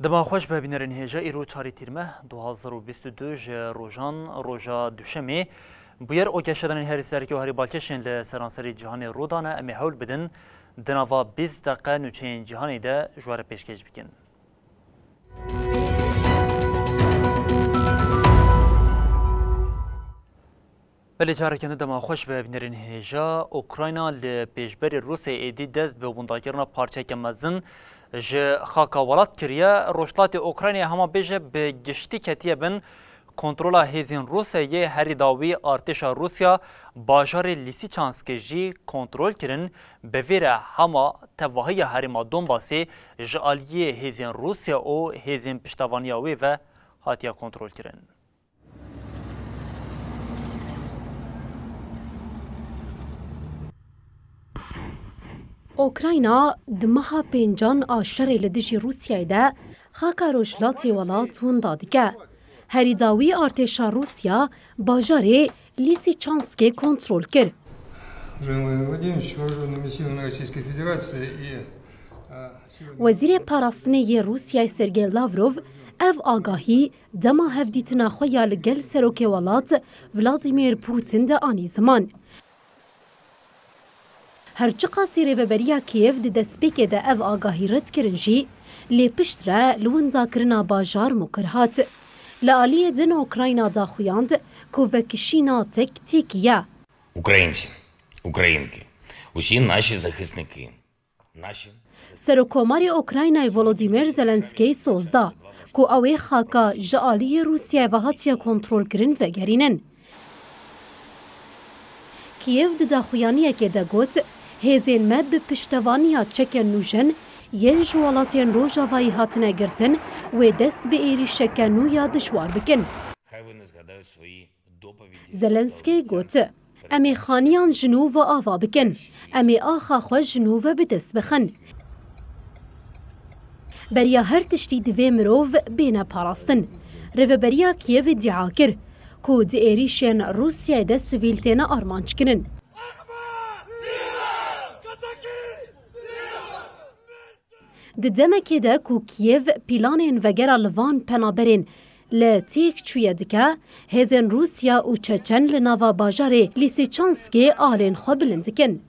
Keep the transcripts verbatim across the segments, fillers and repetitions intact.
Dema xweş be bînerên hêja, îro çarê tîrmeh du hazar û bîst û du ji rojan roja duşemê. Bûyer û geşedanên herî serkê û herî balkêşên li seranserî cîhanê rû dane, em ê hewl bidin di nava bîst deqe nûçeyên cîhanê de ji we re pêşkêş bikin. Belê, careke din dema xweş be bînerên hêja. Ukrayna li pêşberî Rûsyayê êdî dest bi windakirina parçeyeke mezin ji xaka welat kiriye. Rojhilatê Ukraynayê hema bêje bi giştî ketiye bin kontrola hêzên Rûsyayê. Herî dawî artêşa Rûsya bajarê Lîsîçanskê jî kontrol kirin. Bi vê re hema tevahiya herêma Donbasê ji aliyê hêzên Rûsya û hêzên piştevaniya wê ve hatiye kontrolkirin. Ukrayna di meha pêncan a şerê li dijî Rûsyayê de xaka rojhilatê welat winda dike. Herî dawî artêşa Rûsya bajarê Lîsîçanskê kontrol kir. Владимирович, вооружёнными силами Российской Федерации и, а, сегодня Wezîrê Parastinê yê Rûsyayê Sergey Lavrov ev agahî dema hevdîtina xwe ya li gel serokê welat Vladimir Putin de anî ziman. Her çiqasî rêveberiya Kîev di destpêkê de ev agahî red kirin jî, lê piştre li windakirina bajar mûkir hat. Li aliyê din Ukrayna daxuyand ku vekişîna tektîkî ye. Українці, українки, усі наші захисники, наші Serokkomarê Ukraynayê Volodymyr Zelenskey soz da ku ew ê xaka ji aliyê Rûsyayê ve hatiye kontrolkirin vegerînin. Kîev di daxuyaniyekê de got, hêzên me bi piştevaniya çeke nûjen yên ji welatên Rojavayî hatine girtin, wê dest bi êrîşeke nû ya dijwar bikin. Хай вони згадають свої Zelenskey got, em ê xaniyan ji nû ve ava bikin. Em ê axa xwe ji nû ve bi dest bixin. Beriya her tiştî divê mirov bêne parastin. Rêveberiya Kîevê îdia kir ku di êrîşên Rûsyayê de sivîl têne armanc kirin. Di demekê de ku Kîev planên vegera li van penaberên li têk çûye dike, hêzên Rûsya û Çeçen li nava bajarê Lîsîçanskê alên xwe bilind dikin.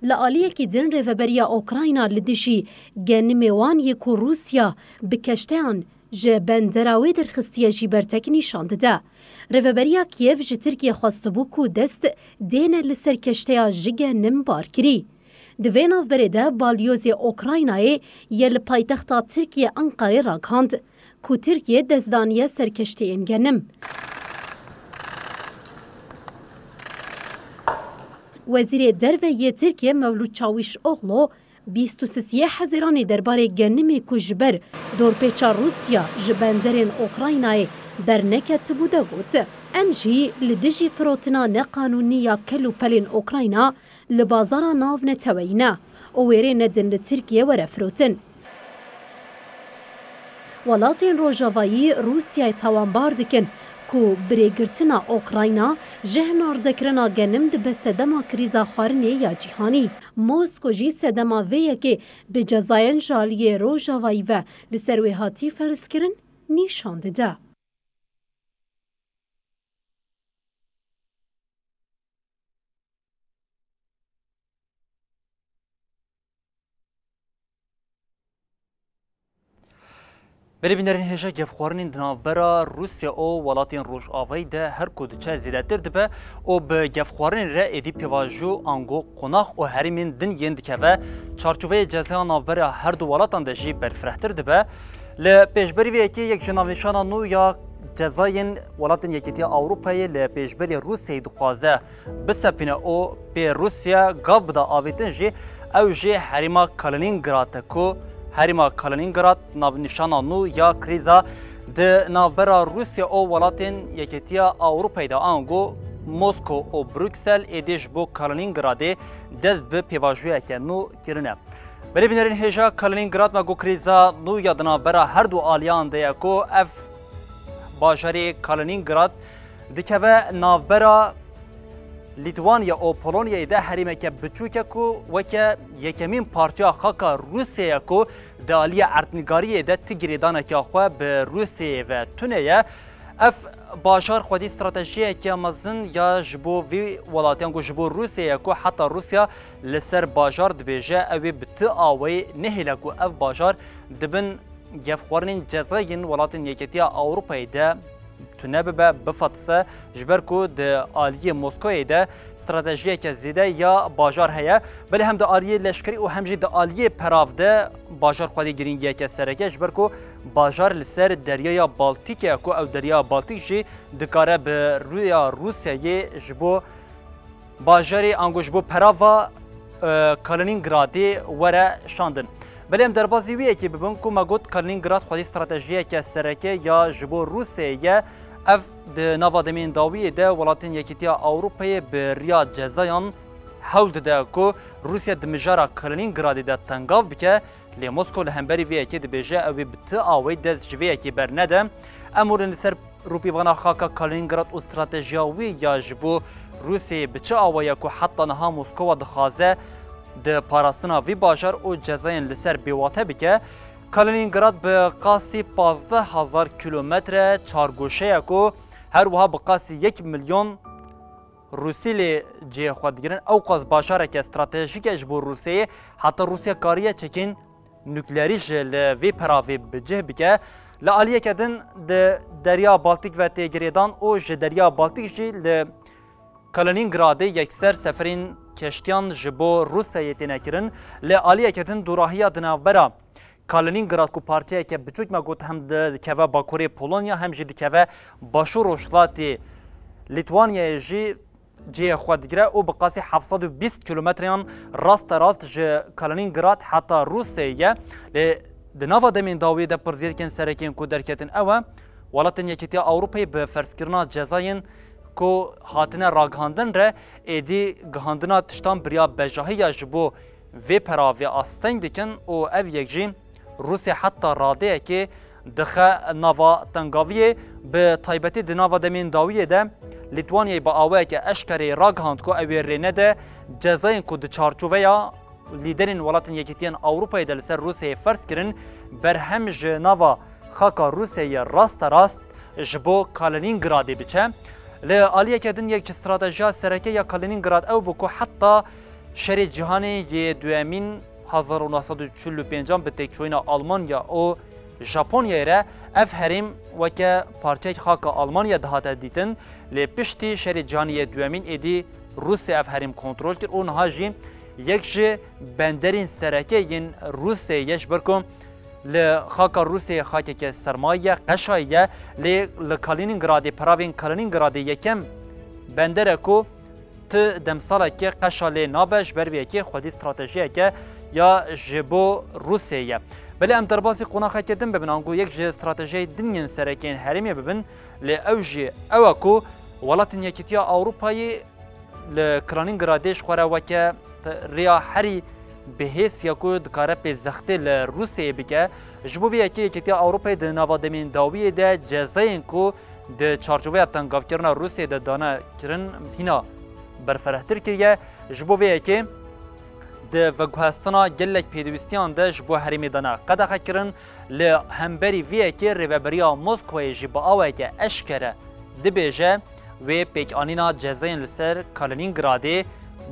Li aliyekî din rêveberiya Ukrayna li dijî genimê wan yê ku Rûsya bi keşteyan ji bendera wê derxistiye jî bertek nîşan dide. Rêveberiya Kîev ji Tirkiyê xwestibû ku dest dêne li ser keşteya ji genim barkirî. Di vê navberê de balyozê Ukraynayê yê li paytexta Tirkiyê Enqerê ragihand ku Tirkiye dest daniye ser keşteyên genim. Wezîrê Derve yê Tirkiye Mevlût Çawîşoglu bîst û sisiyê Hezîranê derbarê genimê ku ji ber dorpêça Rûsya ji benderên Ukraynayê derneketibû de got, em jî li dijî firotina neqanûnî ya kel û pelên Ukrayna li bazara navneteweyî ne û wêrê nedin li Tirkiye were firotin. Welatên Rojavayî Rûsyayê tawanbar dikin ku bi rêgirtina Ukrayna ji hinardekirina genim dibe sedema krîza xwarinê ya cîhanî. Mosko jî sedema vê yekê bi cezayên ji aliyê Rojavayî ve li ser wê hatî ferzkirin nîşan dide. Belê bînerên hêja, gefxwarinên di navbera Rûsya û welatên Rojavayî de her ku diçe zêdetir dibe û bi gefxwarinê re êdî pêvajo ango qonax û herêmên din yên dikeve çarçoveyê cezaya navbera her du welatan de jî berfirehtir dibe. Li pêşberî vê yekê yek ji navnîşana nû ya cezayên welatên Yekîtiya Ewropayê li pêşberî Rûsyayê dixwaze bisepîne û pê Rûsya gav bida avêtin jî, Ew jî herêma Kaliningrad e ku herêma Kaliningrad navnîşana nû ya krîza di navbera Rûsya û welatên Yekîtiya Ewropayê de ango Mosko û Bruksel êdî ji bo Kaliningradê dest bi pêvajoyeke nû kirine. Belê bînerên hêja Kaliningrad me got krîza nû ya di navbera her du aliyan de ye ku ev bajarê Kaliningrad dikeve navbera Lîtwanya û Polonyayê de herêmeke biçûk e ku weke yekemîn parçeya xaka Rûsyayê ye ku di aliyê erdnigariyê de ti girêdaneke xwe bi Rûsyayê ve tune ye. Ev bajar xwedî stratejiyeke mezin ya ji bo vî welatiyan ku ji bo Rûsyayê ye ku heta Rûsya li ser bajar dibêje, ew ê bi ti awayî nehêle ku ev bajar di bin gefxwarinên cezayên welatên Yekîtiya Ewropayê de tune bibe, bifetise, ji ber ku di aliyê Moskowayê de stratejiyeke zêde ya bajar heye. Belê hem di aliyê leşkerî û hem jî di aliyê perav de bajar xwedî girîngiyeke sereke, ji ber ku bajar li ser Deryaya Baltîk e, ku ew Derya Baltîk jî dikare bi rûya Rûsyayê ji bo bajarê ango ji bo perava, e, Kalinîngradê were şandin. Belê em derbazî wî yekê bibin ku me got Kalinîngrad xwedî stratejiyeke sereke ya ji bo Rûsyayê ye. Ev di nava demên dawiyê de welatên Yekîtiya Ewropayê bi riya cezayan hewl dide ku Rûsya di mijara Kalinîngradê de tengav bike. Lê Moskow li hemberî vê yekê dibêje, ew ê bi ti awayî dest ji vê yekê bernede. Em werin li ser rûpîvana xaka Kaliningrad û stratejiya wî ya ji bo Rûsyayê bi çi awayî ye ku heta niha Moskowa dixwaze di parastina vî bajar û cezayên li ser bêwate bike. Kaliningrad bi qasî pazdeh hezar kîlometre çargoşe ye ku her wiha bi qasî yek milyon Rûsî lê cihê xwe digirin. Ewqas bajareke stratejîk e ji bo Rûsyayê, heta Rûsya kariye çekên nukleerî jî li vê peravê bi cih bike. Li aliyeke din di Derya Baltîk ve tê girêdan û ji Derya Baltîk jî li Kalinîngradê yekser seferên keştiyan ji bo Rûsyayê têne kirin. Li aliyeke din dûrahiya di navbera Kaliningrad ku parçeyeke biçûk me got hem di-, dikeve bakurê Polonya hem jî dikeve başûr rojhilatê Lîtwanyayê jî cihê xwe digire û bi qasî heft sed û bîst kîlometreyan raste rast ji Kaliningrad heta Rûsyayê ye. Lê di nava demên dawiyê de pirsgirêkên sereke yên ku derketin ew e, Welatên Yekîtiya Ewropayê bi ferzkirina cezayên ku hatine ragihandin re êdî gihandina tiştan bi riya bejahiya ji bo vê peravê asteng dikin û ev yek jî Rûsya heta radeyekê dixe nava tengaviyê, bi taybetî di nava demên dawiyê de Lîtwanyayê bi awayeke eşkereyê ragihand ku ew ê rê nede cezayên ku di çarçoveya lîderên Welatên Yekîtiyên Ewropayê de li ser Rûsyayê ferz kirin, berhem ji nava xaka Rûsyayê rasterast ji bo Kalinîngradê biçe. Li aliyeke din yek ji stratejiya sereke ya Kalinîngrad ew bû ku heta Şerê Cîhanê yê Duyemîn hezar û neh sed û çil û pêncan bi têkçûyîna Almanya û Japonyayê re ev herêm weke parçeyek xaka Almanya dihate dîtin, lê piştî Şerê Cîhanê yê Duyemîn êdî Rûsya ev herêm kontrol kir û niha jî yek ji benderên sereke yên Rûsyayê ye, ji ber ku li xaka Rûsyayê xakeke sermayî ye, qeşayî ye, lê li Kalinîngradê, peravên Kalinîngradê yekem bender e ku ti demsalekê qeşa lê nabe, ji ber vê yekê xwedî stratejiyeke ya ji bo Rûsyayê ye. Belê em derbasî qonaxeke din bibin, ango yek ji stratejiyê din yên sereke yên herêmê bibin, lê ew jî ew e ku Welatên Yekîtiya Ewropayê li Kalinîngradê ji xwe re weke te-, rêya herî bihêz ya ku dikare pê zextê li Rûsyayê bike. Ji bo vê yekê Yekîtiya Ewropayê di nava demên dawiyê de cezayên ku di çarçoveya tengavkirina Rûsyayê de dane kirin hîna berfirehtir kiriye. Ji bo vê yekê di veguhestina gelek pêdiwistiyan de ji bo herêmê dane qedexe kirin. Li hemberî vê yekê rêveberiya Moskwayê jî bi awayeke eşkere dibêje, wê pêkanîna cezayên li ser Kalinîngradê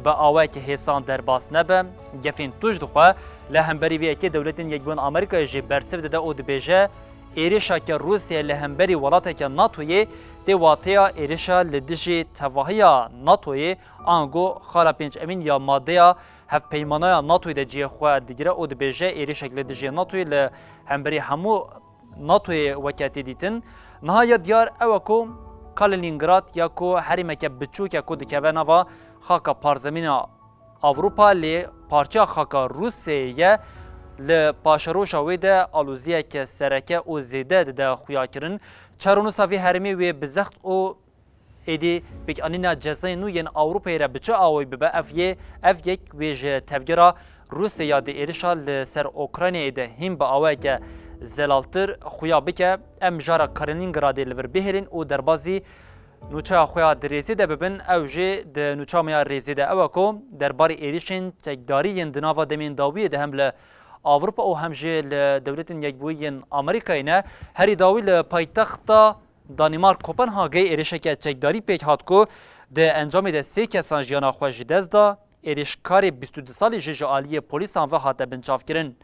bi awayeke hêsan derbas nebe, gefên tûj dixwe. Li hemberî vê yekê Dewletên Yekbûyên Amerîkayê jî bersiv dide û dibêje, êrişeke Rûsya li hemberî welateke NATOyê tê wateya êrişa li dijî tevahiya NATOyê, ango xala pênc emîn ya madeya hevpeymanaya NATOyê de cihê xwe digire û dibêje, êrişek li dijî NATOyê li hemberî hemû NATOyê weke tê dîtin. Niha ya diyar ew e ku Kaliningrad ya ku herêmeke biçûk e ku dikeve nava xaka parzemîna Ewropa lê parçeya xaka Rûsyayê ye, li paşeroja wê de aloziyeke sereke û zêde dide xuyakirin. Çaronûsa vê herêmê wê bi zext û êdî pêkanîna cezayên nû yên Ewropayê re bi çi awayî bibe, ev yê, ev yek wê ji tevgera Rûsya ya di êrişa li ser Ukraynayê de hîn bi awayeke zelaltir xuya bike. Em mijara Kalinîngradê li vir bihêlin û derbazî nûçeya xwe ya di rêzê de bibin, ew jî di nûça me ya rêzê de. Ew e ku derbarê êrişên çekdarî yên di nava demên dawiyê de hem li Ewropa û hem jî li Dewletên Yekbûyî yên Amerîkayê ne. Herî dawî li paytexta Danîmark Kopenhagê êrişeke çekdarî pêk hat ku di encamê de sê kesan jiyana xwe ji dest da. Êrişkarê bîst û du salî jî ji aliyê polîsan ve hate binçavkirin.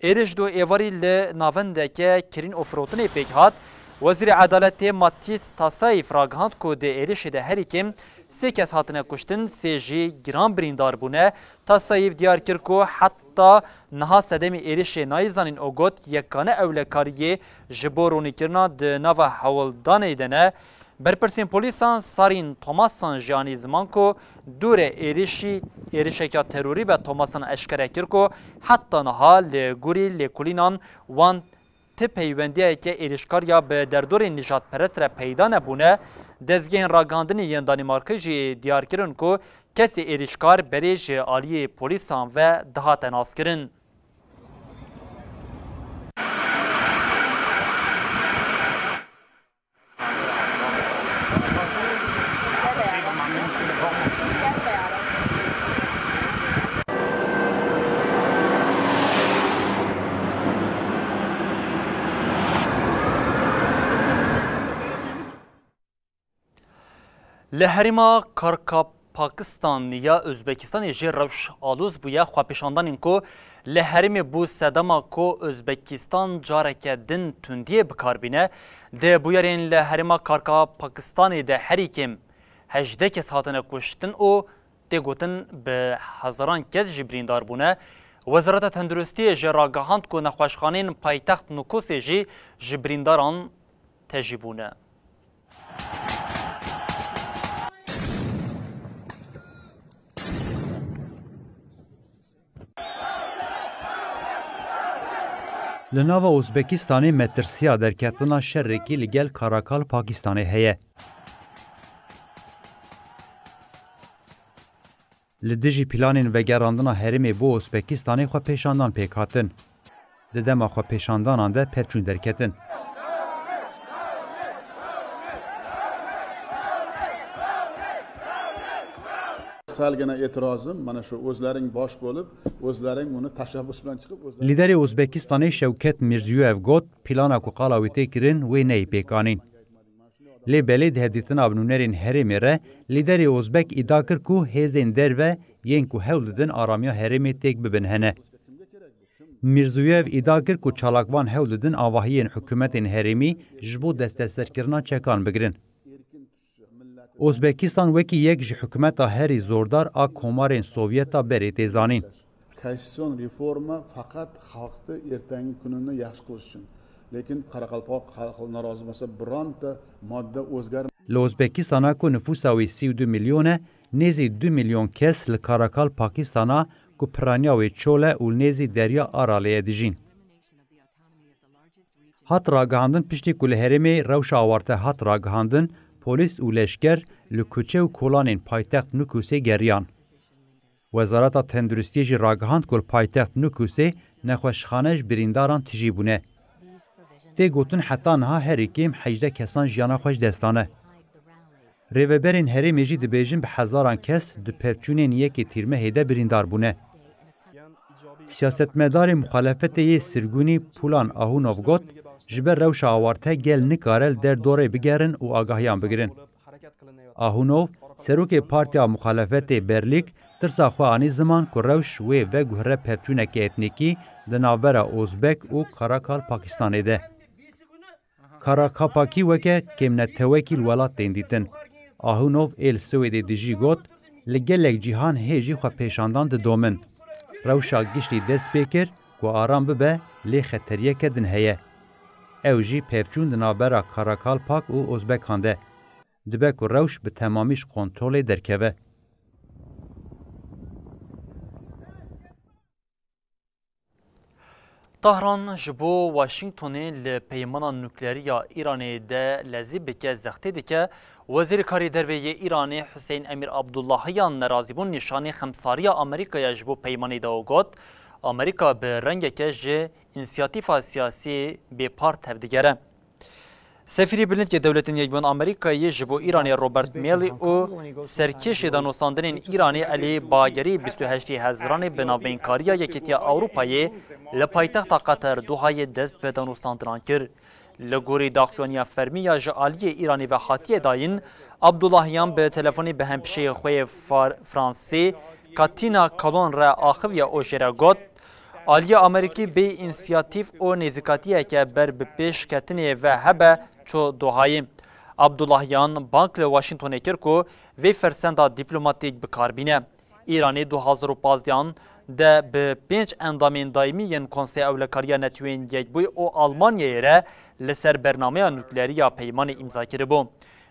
Êriş du êvarî li navendeke kirîn û firotinê pêk hat. Wezîrê Edaletê Matîs Tasayîf ragihand ku di êrişê de herî kêm sê kes hatine kuştin, sê jî giran birîndar bûne. Tasayîf diyar kir ku heta niha sedemê êrişê nayê zanîn û got, yekane ewlekariyê ji bo ronîkirina di nava hewldanê de ne. Berpirsên polîsan Sarîn Thomasan jî anî ziman ku dûre êrişî, êrişeke terorî be. Thomasan eşkere kir ku heta niha li gorî lêkolînan wan ti peywendiyeke êrişkar ya bi derdorên nijadperest re peyda nebûne. Dezgehên ragihandinê yên Danîmarkê jî diyar kirin ku kesê êrişkar berê ji aliyê polîsan ve dihate naskirin. Li herêma Karka Pakistan ya Ozbekistanê jî rewş aloz bûye. Xwepêşandanên ku li herêmê bû sedema ku Ozbekistan careke din tundiyê bi kar bîne. Di bûyerên li herêma Karka Pakistanê de herî kêm hejdeh kes hatine kuştin û tê gotin bi hezaran kes jî birîndar bûne. Wezareta Tenduristiyê jî ragihand ku nexweşxaneyên paytext Nukosê jî ji birîndaran tejî bûne. Li nava Ozbekistanê metirsiya derketina şerekî li gel Karakal Pakistanê heye. Li dijî planên vegerandina herêmê bo Ozbekistanê xwepêşandan pêk hatin. Di dema xwepêşandanan de pevçûn derketin. Sel gene itirazım, mana şu özlerin baş bolup, özlerin bunu teşebbüs bilen çıkıp özlerin... Lîderê Ozbekistanê Şewket Mirziyoyev got, plana ku qala wê tê kirin, wê neyê pêk anîn. Lê belê di hevdîtina bi nûnerên herêmê re, lîderê Ozbek îdia kir ku hêzên derve yên ku hewl didin aramiya herêmê têk bibin hene. Mirziyoyev îdia kir ku çalakvan hewl didin avahiyên hikûmetên herêmî ji bo desteserkirina çekan bigirin. Ozbekistan wekî yek ji hikûmeta herî zordar a komarên Sovyeta berê tê zanîn. Konstitusyon reforma fakat halkta erteki gününü yaxşı kılış için. Lekin Karakalpak halkı narazı mesela biranta madde özger... Li Ozbekistana ku nifûsa wê sî û du milyon e, nêzî du milyon kes li Karakal Pakistana ku piraniya wê çol e û nêzî Derya Aralê ye dijîn. Hat ragihandin, piştî ku li herêmê rewşa awarte hat ragihandin, polîs û leşker li kuçe û kolanên paytext Nukûsê geriyan. Wezareta Tenduristiyê jî ragihand ku li paytext Nukûsê nexweşxane ji birîndaran tijî bûne. Tê gotin heta niha herî kêm hejdeh kesan jiyana xwe ji dest dane. Rêveberên herêmê jî dibêjin bi hezaran kes di pevçûnên yekê Tîrmehê de birîndar bûne. Siyasetmedarê muxalefetê yê sirgûnî Pulan Ahunov got, ji ber rewşa awarte gel nikare li derdorê bigerin û agahiyan bigirin. Ahunov, serokê partiya muxalefetê Berlîk, tirsa xwe anî ziman ku rewş wê veguhere pevçûneke etnîkî di navbera Ozbek û Karakal Pakistanê de. Karakapakî weke kêmnetewekî li welat tên dîtin. Ahunov ê li Swêdê dijî got, li gelek cîhan hê jî xwepêşandan didomin. Rewşa giştî dest pê kir ku aram bibe, lê xeteriyeke din heye. Ew jî pevçûn di navbera Karakalpak û Ozbekan de. Dibe ku rewş bi temamî ji kontrolê derkeve. Tahran ji bo Washingtonê li peymana nuklerî ya Îranê de lezî bike, zextê dike. Wezîrê Karê Derve yê Îranê Huseyîn Emîr Abdullahiyan nerazîbûn nîşanî xemsariya Amerîkaya ji bo peymanê da û got, Amerîka bi rengeke ji însiyatîfa siyasî bêpar tevdigere. Sefîrê Bilind yê Dewletên Yekbûn Amerîkayê ji bo Îranê Robert Malley û serkêşê danûstandinên Îranê Elî Bagerî bîst û heştê Hezîranê bi navbeynkariya Yekîtiya Ewropayê li paytexta Qatar Dohayê dest bi danûstandinan kir. Li gorî daxuyaniya fermî ya ji aliyê Îranê ve hatiye dayîn, Abdullahiyan bi telefonê bi hempişeyê xwe yê Far-, Fransê Katina Kalon re axiviye û jê re got, Aliya Amerîkî bê însiyatîf û nêzîkatiyeke ber bi pêş ketinê ve hebe çû Dohayê. Abdullahiyan bang li Washingtonê kir ku vê fersenda dîplomatîk bi kar bîne. Îranê du hazar û pazdeh de bi pênc endamên daîmî yên Konseya Ewlekariya Netewên Yekbûyî û Almanyayê re li ser bernameya nuklerî ya peymanê îmza kiribû.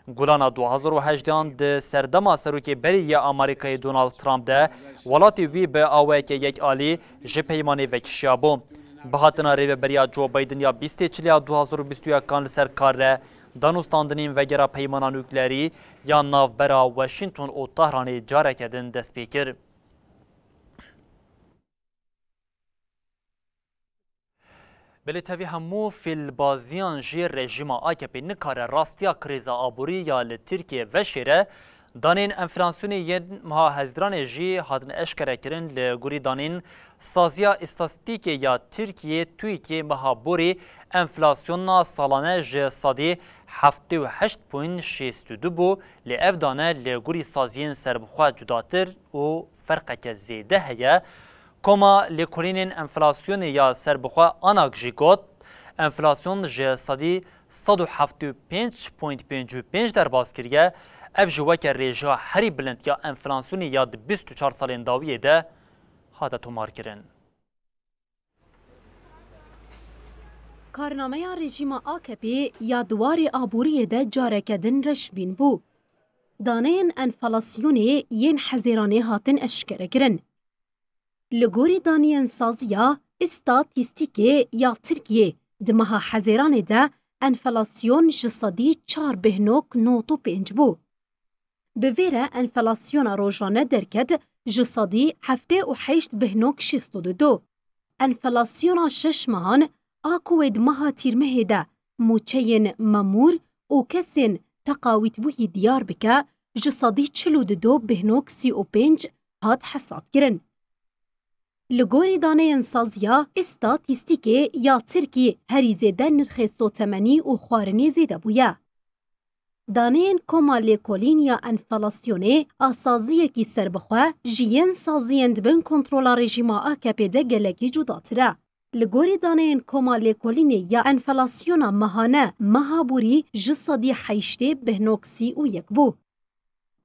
Gulana du hazar û hejdeh di serdema serokê berê yê Amerîkayê Donald Trump de welatê wî bi awayeke yekalî ji peymanê vekişiyabû. Bi hatina rêveberiya Joe Biden ya bîstê Çilya du hazar û bîst û yekan li ser kar re danûstandinên vegera peymana nuklerî ya navbera Washington û Tahranê careke din dest pê kir. Belê tevî hemû fîlbaziyan jî rejîma A K P nikare rastiya krîza aborî ya li Tirkiyê veşêre. Daneyên enflasyonê yên meha Hezîranê jî hatin eşkerekirin. Li gorî daneyên Saziya Îstatîstîkê ya Tirkiyê, TÜİKê, meha borî enflasyona salane ji sedî heftê û heşt point şêst û du bû, lê ev dane li gorî saziyên serbixwe cudatir û ferqeke zêde heye. Koma Lêkolînên Enflasyonê ya Serbixwe, ANAK, jî got, enflasyon ji sedî sed û heftê û pênc point pêncî û pênc derbas kiriye. Ev jî weke rêjeya herî bilind ya enflasyonê ya di bîst û çar salên dawiyê de hate tomarkirin. Karnameya rejîma A K P ya di warê aboriyê de careke din reşbîn bû. Daneyên enflasyonê yên Hezêranê hatin eşkerekirin. Li gorî daniyên Saziya Îstatîstîkê ya Tirkiyê, di meha Hezêranê de enflasyon ji sedî çar bêhnok nod û pênc bû. Bi vê re enflasyona rojane derket ji sedî heftê û heşt bêhnok şêst û du. Enflasyona şeş mehan a ku wê di meha Tîrmehê de mûçeyên memûr û kesên teqawîtbûyî diyar bike, ji sedî çil û du bêhnok sî û pênc hat hesabkirin. Li gorî daneyên Saziya Îstatîstîkê ya Tirkî, herî zêde nirxê sotemenî û xwarinê zêde bûye. Daneyên Koma Lêkolîn ya Enflasyonê a saziyekî serbixwe ji yên saziyên di bin kontrola rejîma A K P de gelekî cudatir e. Li gorî daneyên Koma Lêkolînê ya Enflasyona mehane, meha borî ji sedî heştê bêhnok sî û yek bû.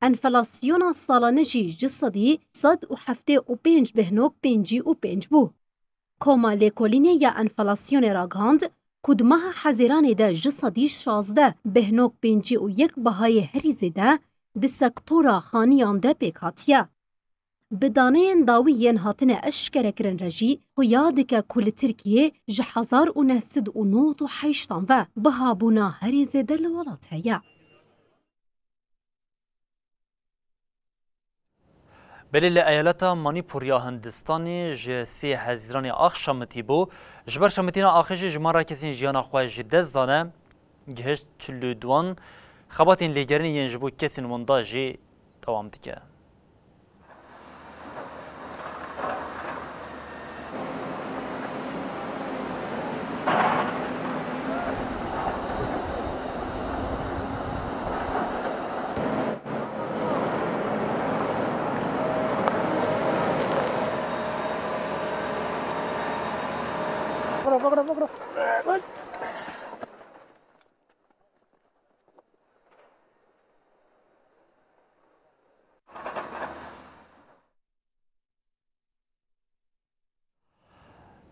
Enflasyona salane jî ji sedî sed û heftê û pênc bêhnok pêncî û pênc bû. Koma Lêkolînê ya Enflasyonê ragihand ku di meha Hezêranê de ji sedî şazdeh bêhnok pêncî û yek bihayê herî zêde di sektora xaniyan de pêk hatiye. Bi daneyên dawî yên hatine eşkerekirin re jî xuya dike ku li Tirkiyê ji hezar û neh sed û nod û heştan ve bihabûna herî zêde li welat heye. Belê li eyaleta Manîpûr ya Hindistanê ji sê Hezîranê axşamitî bû. Ji ber şamitîna axê jî jimara kesên jiyana xwe ji dest dane gihişt çil û duan. Xebatên lêgerînê yên ji bo kesên winda jî dewam dike.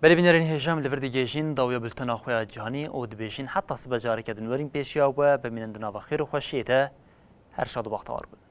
Belê bînerên hêja, em li vir digihîjin dawiya bultena xwe ya cîhanî û dibêjin heta sibe careke din werin pêşiya we, bimînin di nava xêr û xweşiyê de, her şad û bextewar bin.